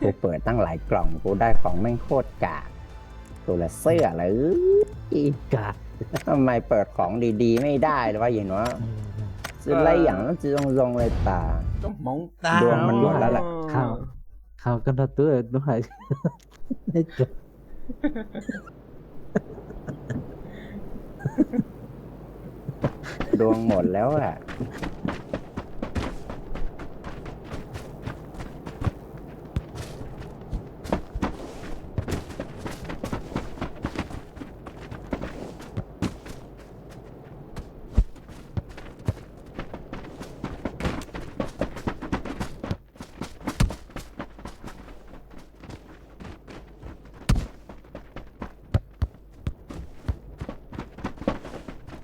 Kuv pawm taab lais kloom, kuv dai khoom meej khuaj kam, kuv la xwb lawm. Ib kas, maj pawm khoom di di mej dai lawm vaj yig nuav, tsi lab yaam tsi zoo zoo le tas. Dua man muaj lawm lawm. Khaws koj nrog tub tub hais. Dua muaj lawm.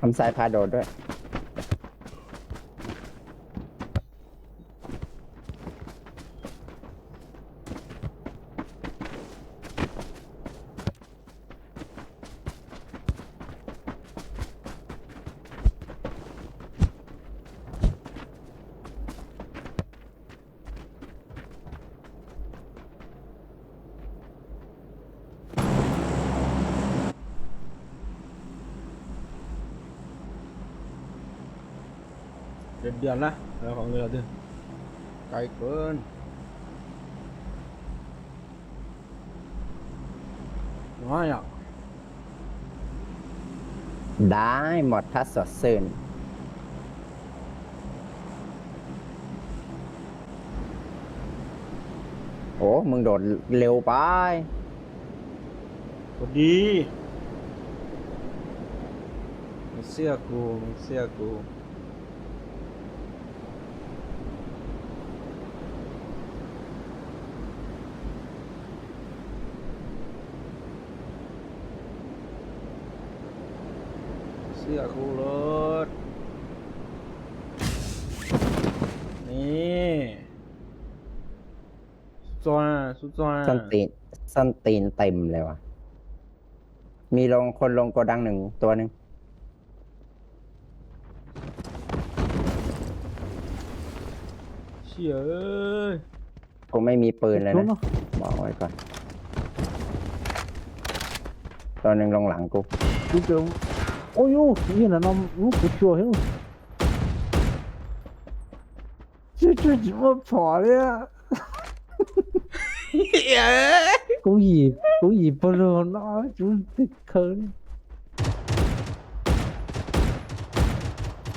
Không sai pha đồด้วย. Dần dần á, là khoảng nửa đường. Cày cớn. Nói nhở. Đái một thắt sọt sườn. Ủa, mừng đột liều bái. Ủa đi. Mày xưa cu, mày xưa cu. Xưa cu luôn. Nè. Xúc xoa, xúc xoa. ส้นตีน ส้นตีนเต็มเลยวะ มีลง คนลงโกดังหนึ่งตัวหนึ่ง เชี่ยเอ้ย กูไม่มีปืนเลยนะ บอกไว้ก่อน ตัวหนึ่งลงหลังกู Ui, ui, ui, no, no, ui, kuv tsuas thiab. Tsuas tsuas tsis muaj phom li. Kuv yim, kuv yim pog lug no, kuv tig khaws li.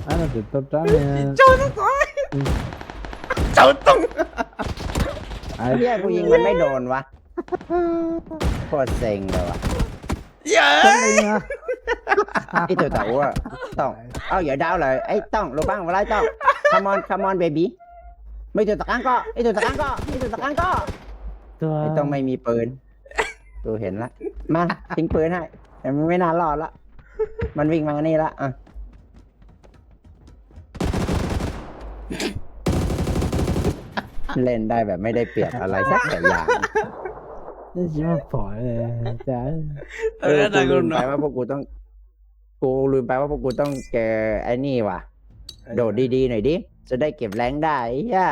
Ab, no tseem tau rab ne. Tau too. Ai, เหี้ย กูยิงมันไม่โดนวะ โคตรเซ็งเลยว่ะ Ib tug tom ub, Tooj. Ov, yawm dau lawm. Ej, Tooj, lub paab ua laib, Tooj. Come on, come on, baby. Muaj ib tug tom qaab koj, ib tug tom qaab koj, ib tug tom qaab koj. Ej, Tooj, ไม่มีปืน Kuv heev lawm. มา ทิ้งปืนให้ มึงไม่น่ารอดละ มันวิ่งมานี่ละ อ่ะ เล่นได้แบบไม่ได้เปรียบอะไรสักแต่อย่าง Tsis muaj phom li cas. เออ กูลืมไปว่าพวกกูต้อง กูลืมไปว่าพวกกูต้องเจอไอ้นี่ว่ะ โดดดีๆหน่อยดิ จะได้เก็บแรงค์ได้ ไอ้เหี้ย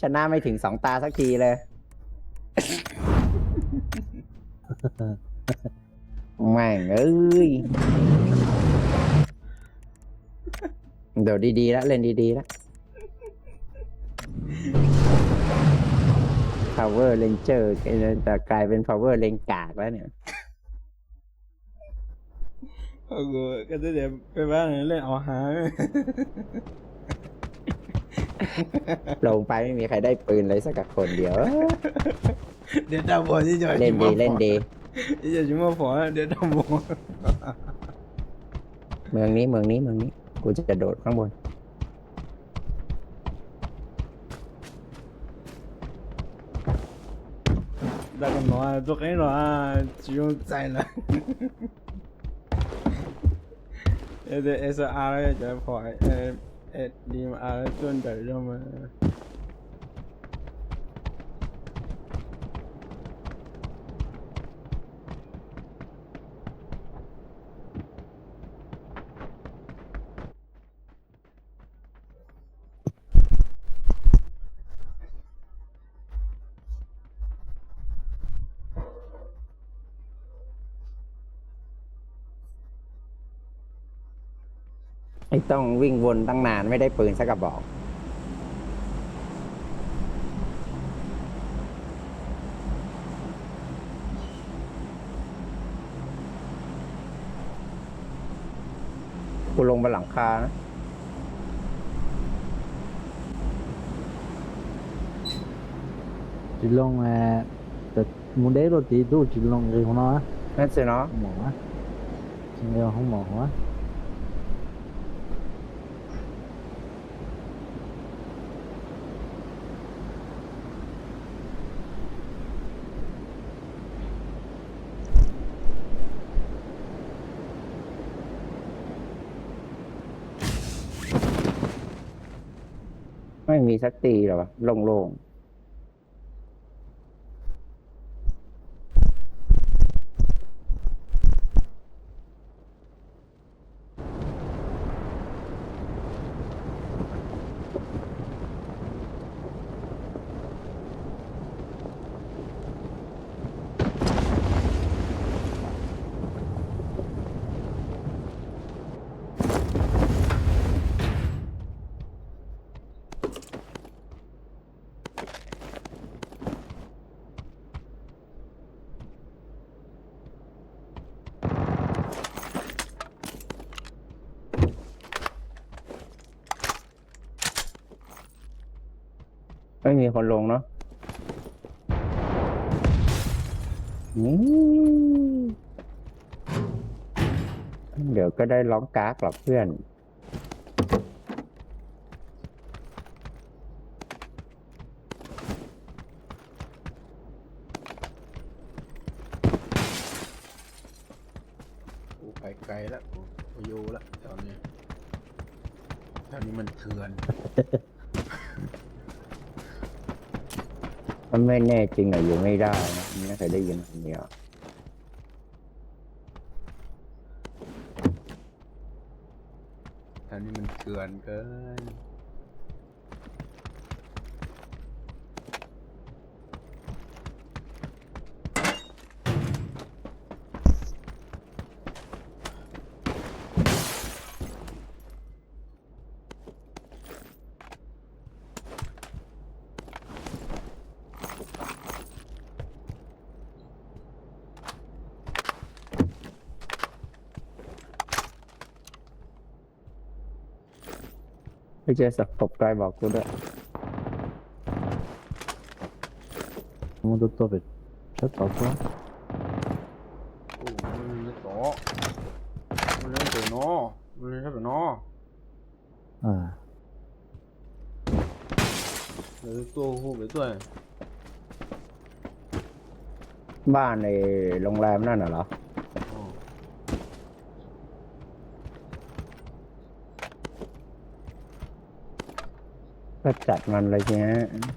ชนะไม่ถึงสองตาสักทีเลย แม่งเอ้ย โดดดีๆแล้ว เล่นดีๆแล้ว Power Ranger จะกลายเป็น Power Ranger กากแล้วเนี่ย Ôi, cái tiếp theo phải bắn lên ổ hả? ลงไปไม่มีใครได้ปืนเลยสักคนเดียว Đĩa tao bùa chứ giờ เล่นดี chỉ เล่น muaj ดี phỏ. Chứ giờ chỉ muaj phỏ, đĩa tao bùa. เมืองนี้ เมืองนี้ เมืองนี้ กูจะกระโดดข้างบน Ntawm no tuaj qeeb los tsis zoo txais lawm. Ej, S A cov phom, S D M A tuaj nrawm zog mas. ไอ้ต้องวิ่งวนตั้งนานไม่ได้ปืนสักกระบอก Kuv loo pem lam qha na. Tsis loo, mus deb luaj tid tub, tsis loo nqis hauv no. Tsis nqis hauv mom. Meej mis xab tis los looj looj. Ej, mi qhov loo no. Ntawm koj dai lov kav los pliag. Kuv pais kais lawm, kuv yuav lawm, cov niag, cov niag maj thwm. Mej nej tseem nyob yus mej daj, mej nej qhov dej yus nyob. Cov niag maj thwm kawg. Ej, cia xav pom rai pom kuv dawm. Muaj tuaj tuaj pem sab tod tuaj. Mus li sab pem no, mus li sab pem no. Lawv tuaj hu pem tuaj. Npaj ne, loo lam no na los. Koj tsam mas lawv ces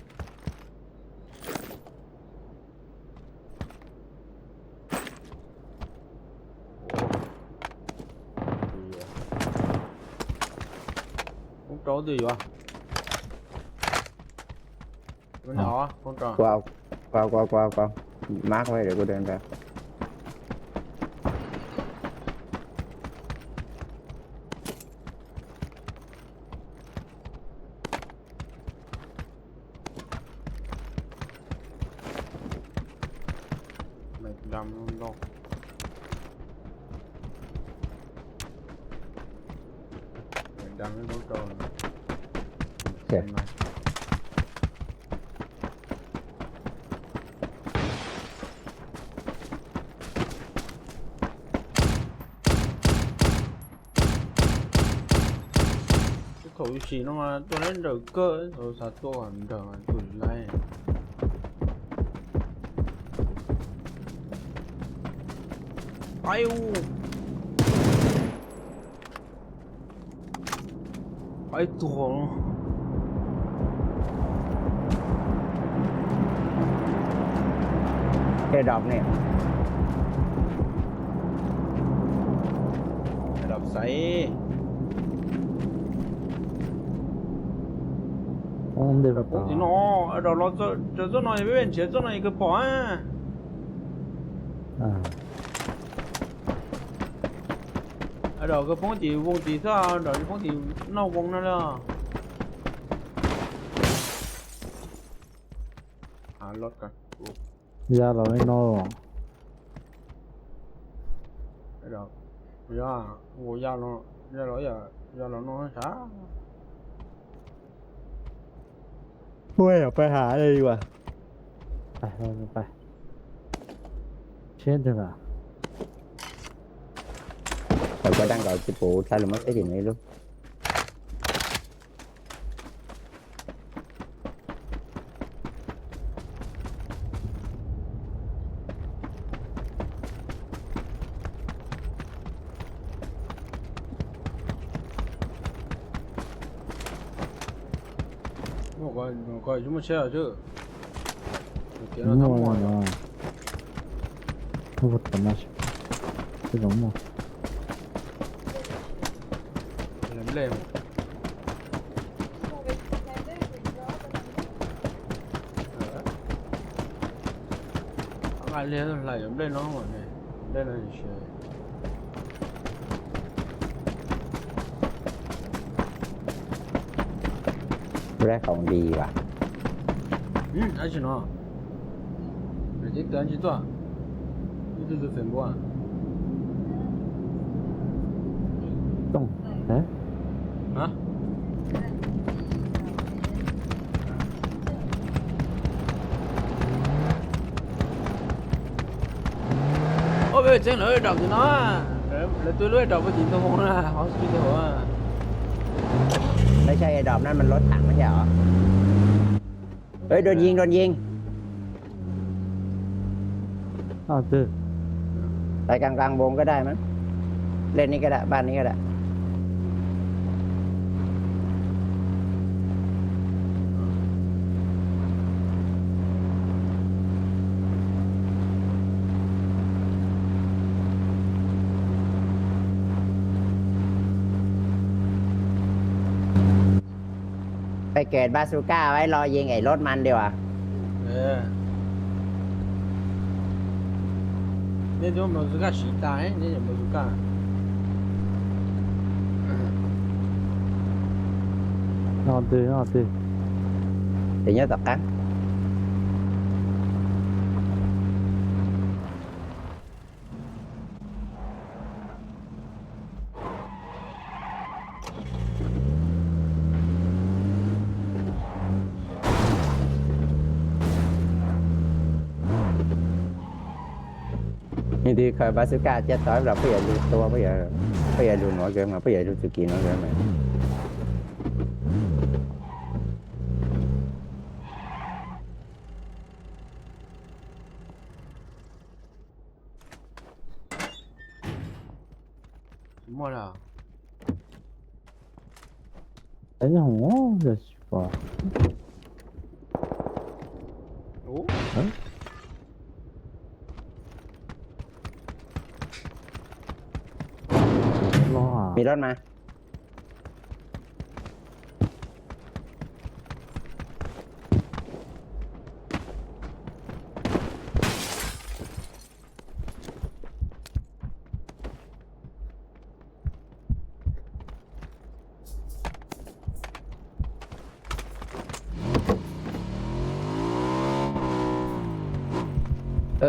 Koob rau twg yuav? Koob rau. Qua, qua, qua, qua, qua. Mark wb, để kuv dee ntawd. Maj dam ntau. Maj dam ntau rau. Thaum ub sim no mas tuaj laib nrawm kawg, thaum xav tuaj nrawm mas tuaj tsis laib. Ai u. Ib tug. Ê, đọc nè. Đọc sấy. Ntawm no, đọc los txog txoj no, peb nrhiav txoj no kawg pom. Dam koj poob tim voo tim xwb, dam poob tim noj voo no li. Los ya los li no los. Yog, yog los, yog los no sav. Ua yog pais has li as. Siab ntag. Thaum koj daj nkaus tsis pum txhaj lus muab teb tim no ib lub. Koj tsis muaj tsheb os. Ua tam no, tsis zoo muaj. Nplej. Nqa li hlais cov nplej no, nplej no. Ua dab qau nti vas. Ab tsi no, ces tus tsis tuaj, ib tug tus Facebook. Tooj, hab? Ua peb tseeb lawv dom tim no, lawv twb lub dom puag tim ntoo na, hov tsis tau. Lawv saib dom na mas lub thaam mas yog. Ê, đột nhiên, đột nhiên. Pais kang kang voo ko daj mas. Len ni ko daj, npaj ni ko daj. Peb kem bazooka ua ib lo yeej es lub mas di as. Nej tus bazooka siv tas, nej tus bazooka. No twg, no twg? Ces nyob tom qab. Nws twb khaws bazooka caj tod los peb yuav lug tua, peb yuav lug nuav kawg mas, peb yuav lug txug kis nuav kawg mas. Tsis muaj lawm. Tsis pom. Los, mi rot mas.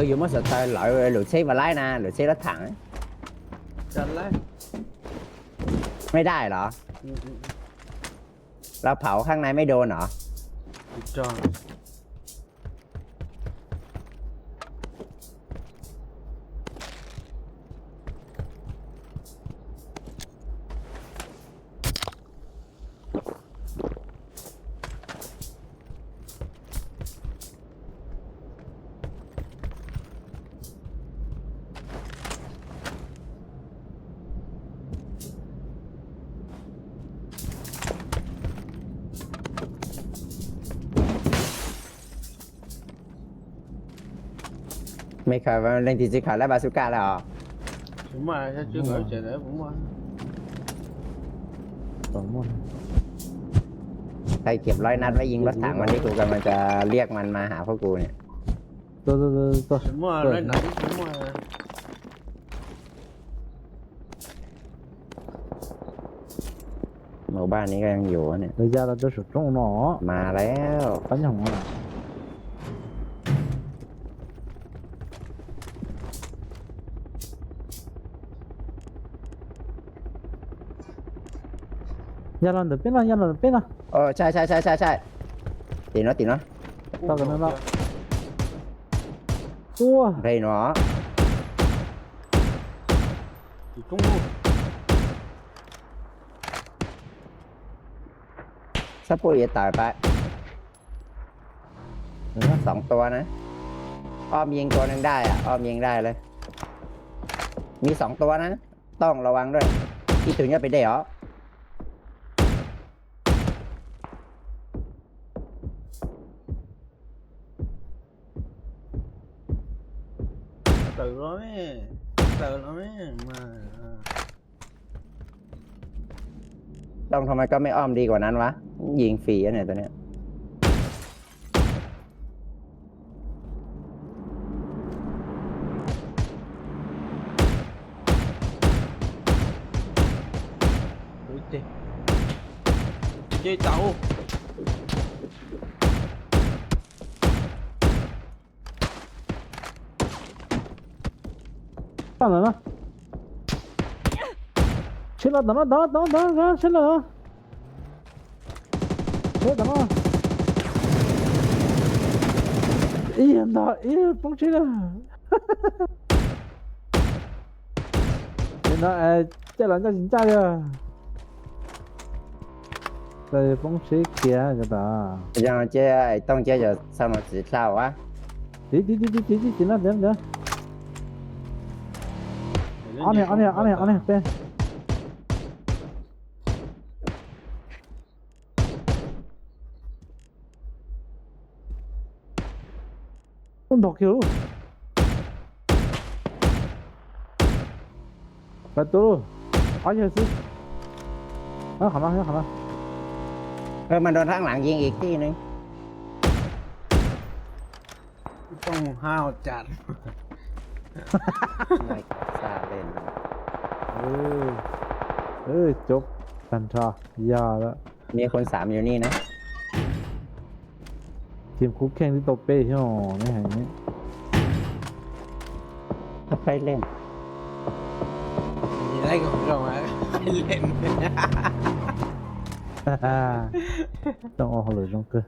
Yuav muab xov tooj lawm, lub tsheb mas laib na, lub tsheb lub thaam. Mej daj los? Los phauv khaaj nai mej dua no. Mej khaws, leej twg tsis khaws lawm bazooka lawm os? Tsis muaj, tsis muaj. Thầy kiểm lối nát với Dinh Bắc Thắng mà đi cùng, mình sẽ liếc mình mà hả phố cù nè. Tsis muaj, lawv nam tsis muaj. Màu ba này đang dụ nè. Lawv ya los rau saum roob no. Màแล้ว. Pab nyob hauv no. Ya los ntawm peb no, ya los ntawm peb no. Ồ, sai, sai, sai, sai, sai. Tìm nó, tìm nó. Tao cần nó. Ua. Đây nó. Sắp pui vậy tải bại. Nó sóng tua nữa. Om yên con đang đai à, om yên đai lên. Nghĩ sóng tua nữa. Tông là văng rồi. Ít thứ nhất bên đây ó. Tawm los, tawm los mas. Tông, sao mày có mấy om đi của anh quá? Nhìn phì á này tụi này. Ui, chết. Chết tao. Tao lawm no. Sib los tod no, tod, tod, tod, sib los. Sib tod no. Ib ntog ib poob tsib na. Ces no caij los ncaj tsis ncaj li. Poob tsib kiag cov tod. Yog ces Tooj ces yog sau no txiv dlhau a. Tiv tiv tiv tiv tiv tiv no tiv tiv. Ob niag, ob niag, ob niag, ob niag peb. Ub, ntog kiag lub. Pais tua lauj. Ob yawg xwb. Qhov no, qhov no. Ơ, mà đồn thẳng lặng gì ịt tí nữa. Trong hao chặt. Này, xa lên. Ừ. Ừ, chụp. Tag nrho, yog lawm. Neb khun xav yus ni na. Tim khub kheej twb tau peb xyoo neb hais ne. Thab peb leej. Leej zoo, peb leej. Tau ua hauj lwm zoo kawg.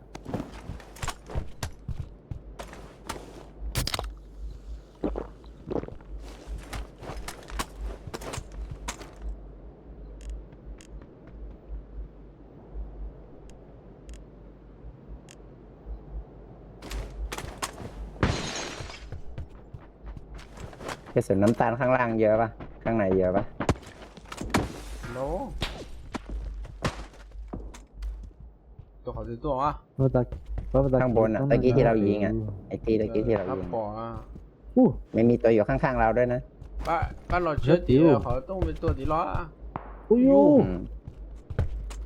Cái sự nắm tayข้างล่างเยอะปะ?ข้างในเยอะปะ? No. Tuaj qhov twg tuaj a?ข้างบนอ่ะ ตะกี้ที่เรายิงอ่ะ ไอ้ตี้ตะกี้ที่เรายิง Ub, มันมีตัวอยู่ข้างๆเราด้วยนะ Pab los tsis yog tim qhov Tooj peb tuaj tim los. Ub yus.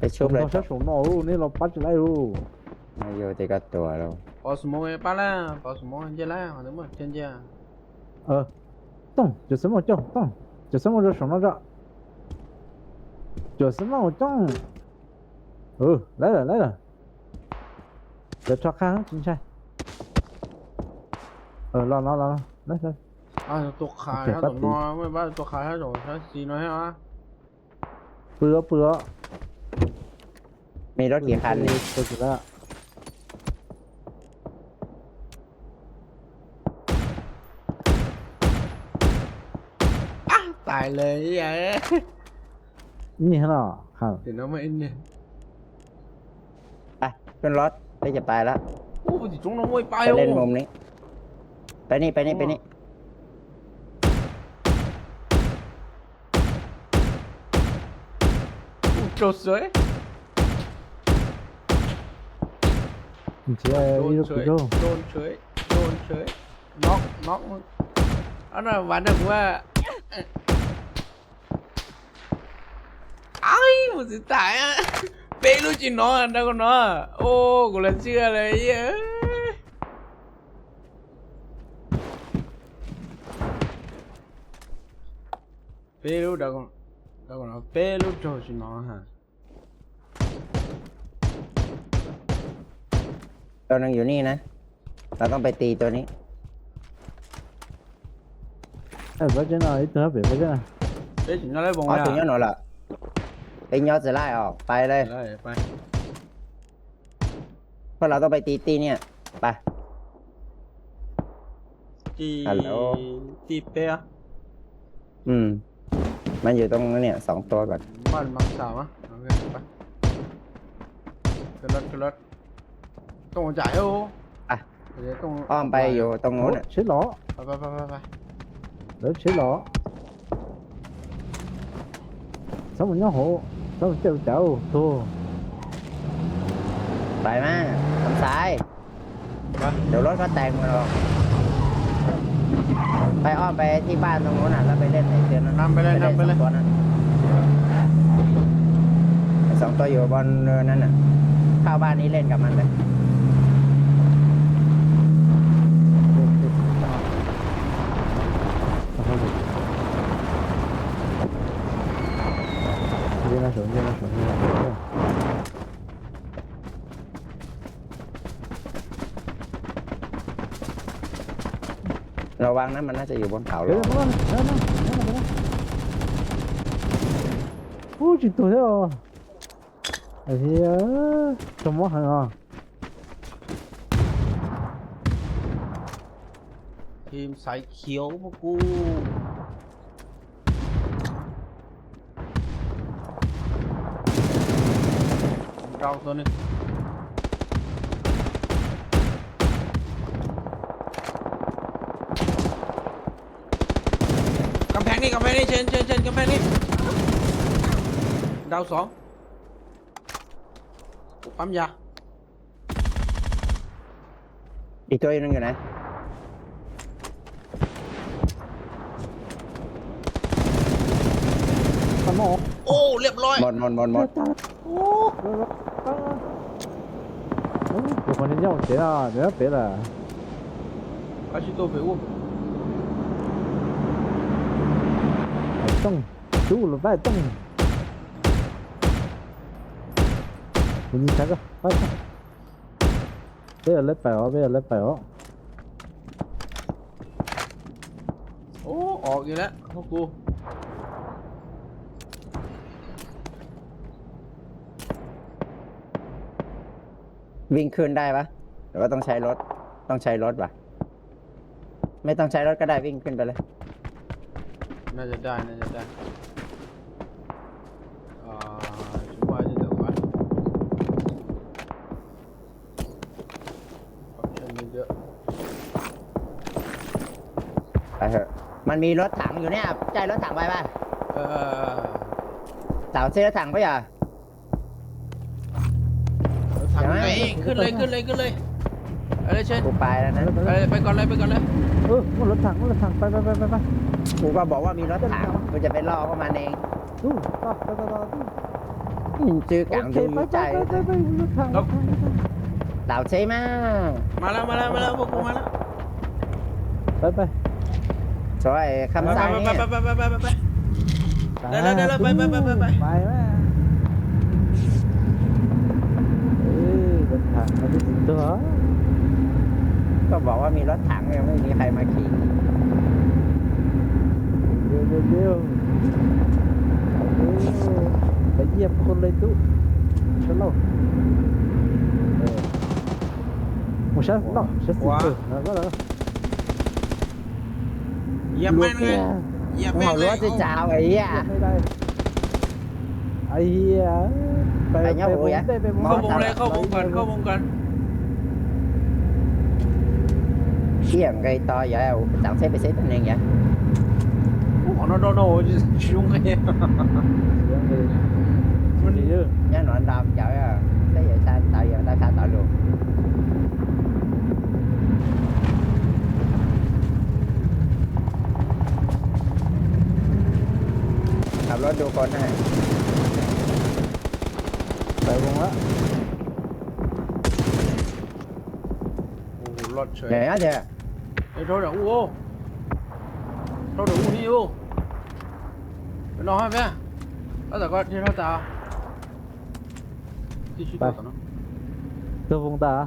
Peb tshub sab saum no, nej los pab tsis laib lauj. Yus ces koj tuaj lauj. Pov xus moos pab lawm, pov xus moos nce lawm, qhov twg muaj thiaj nce. Tooj, cov xab mauj coob, Tooj, cov xab mauj rau saum no tso. Cov xab mauj coob. Laib lawm, laib lawm. Cov rho qha tsis ntshai. Los no, los no. Tus qha sab tom no, muaj pab tus qha sab saum sab xis no thiab. Pw os, pw os. Me rab kiv qha ne. Tais lawm. Ib niag no. Tim no muaj ib niag. Peb los, peb ces pais lawm. Tim tsoov no muaj ib pab. Peb leej mus ni. Peb ni, peb ni, peb ni. Ub, raug xuav. Nrhiav ib lub kuv raug. Knock, knock. Ob no vas nrog kuv. Aib, mus txiv tas. Peb lub tsis hnov nrog kuv no. Ua kuv los tswj lawm. Peb lub, peb lub raug tsis hnov ha. ตัวหนึ่งอยู่นี่นะ เราต้องไปตีตัวนี้ Peb tsev no, ib tug nyob pem peb tsev no. Ob tug nyob no lawm. Peb nyob tsis laij os, pais lawm. Peb los tau pais tis tij niaj. Pais. Alo. Tij peb. Mas yus tau niaj xoom tua kom. Tooj cais. Ob pais yus tau ua na. Tsheb los. Lawv tsheb los. Txhob mus nyob hauv, txhob mus caij ua cas tug. Pais mas, xam xaiv. Cov lub koj teem mus los. Pais ob pais thib paj ntoo lub na, lawv pais lej tes tes no. Pais lej xoom tua na. Xoom tua yus pon na na. Thauj paj ni lej kam mas lawm. Los vang na, mas nab tsis yus pon thaum los. Ub, tsis tuag thiab os. Tog mob heev os. Team xaiv khiav pub kuv. Rau tua ni. Kam pheej ni, kam pheej ni, tseem tseem tseem kam pheej ni. Rau xov. Kuv pab ya. Ib tug neeg yog na. Ub, liab loj. Mos mos mos mos. Kuv qhov niag nyob hauv tsev no, nws nyob pem lawm. Tooj, cub los pab tooj. Kuv nyiag tshav koj pab tooj. Peb yog lawv pais os, peb yog lawv pais os. Ub, os kiag lawm, hub kuv.วิ่งขึ้นได้ปะ หรือว่าต้องใช้รถ ต้องใช้รถปะ ไม่ต้องใช้รถก็ได้ วิ่งขึ้นไปเลย น่าจะได้ น่าจะได้ อ่า chúng ta sẽ được quá. Không xem video. ไปเถอะ มันมีรถถังอยู่เนี่ย ใช่รถถังไปป่ะ เออ เต๋าใช่รถถังปะอย่า Thẳng này, ขึ้นเลย ขึ้นเลย ขึ้นเลย ไปเลยเชน กูไปแล้วนะ ไป ไปก่อนเลย ไปก่อนเลย เออ มันรถถัง มันรถถัง ไป ไป ไป ไป ไป กูก็บอกว่ามีรถถัง กูจะไปล่อพวกมันเอง ตู้ ต่อ ต่อ ต่อ ต่อ ตู้ มึงซื้อกลางดง โอเค ไป ไป ใจ ไป ไป ไป ไป รถถัง รถถัง รถถัง เต๋าใช่ไหม มาแล้ว มาแล้ว มาแล้ว พวกกูมาแล้ว ไป ไป สวย คำสั่งนี่ ไป ไป ไป ไป ไป ไป ไป ไป ได้แล้ว ได้แล้ว ไป ไป ไป ไป ไป ไป ไป แล้ว เอ้ย รถถังมันไม่ถึงตัว ก็บอกว่ามีรถถัง ยังไม่มีใครมาขี่ เร็ว เร็ว เร็ว เร็ว ไปเหยียบคนเลยตุ๊ ชะโลก เออ một set, no, set xịn. Ủa? Ờ, đó, đó. Dập luộc men kìa. Dập men. Không lúa này, tôi chào ấy à. Dập đây đây. Ấy à. Phải, phải nhớ phải ủi à? Không bùng đây, không bùng cần, không bùng cần. Cái gì gây to vậy? Tặng xếp phải xếp anh em vậy? Ủa, nó đo đồ chứ, chứ không nghe. Chứ không nghe. Nhớ nó đọc chở à. Thế vậy sao tao giờ tao sao tao luôn. Tao lót đua con này. Tao không á. Ồ, lọt trời. Để á kìa. Ê, thôi, đừng u ô. Thôi, đừng u hi ô. Cái nó hơi bé. Tao tao coi, đi thôi tao. Tôi vung ta.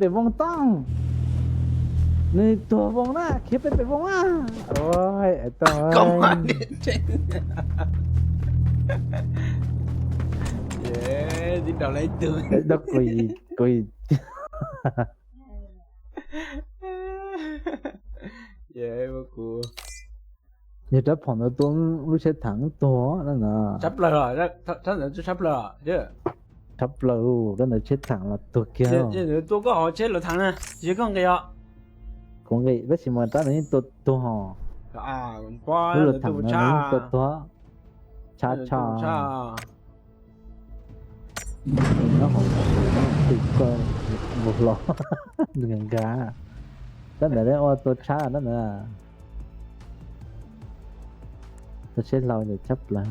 pem voo tooj. Nws tuag voo na, khiav pem pem voo na. Ua, tau. Tib rau lawm ib tug. Kuv, kuv, yog rab phom ntawd tua lub tsheb thaam tuag na. Tshab plaws, tshab plaws, tshab plaws, rab ntawd tsheb thaam los tuag kiag. Tua koj hauv tsheb lawv thaam na, tsis yog koj nqis os. Kuv nqis tab sis mas rab ntawd yeej tua tuag os. Lub lawv thaam no yeej tua tuag. Tshab tshaj. Nyob hauv tsis no tus koj vau hlo, nws nkag. Rab ntawd ua tua tshab rab ntawd. Tua tsheb hlau ces tshab plaws.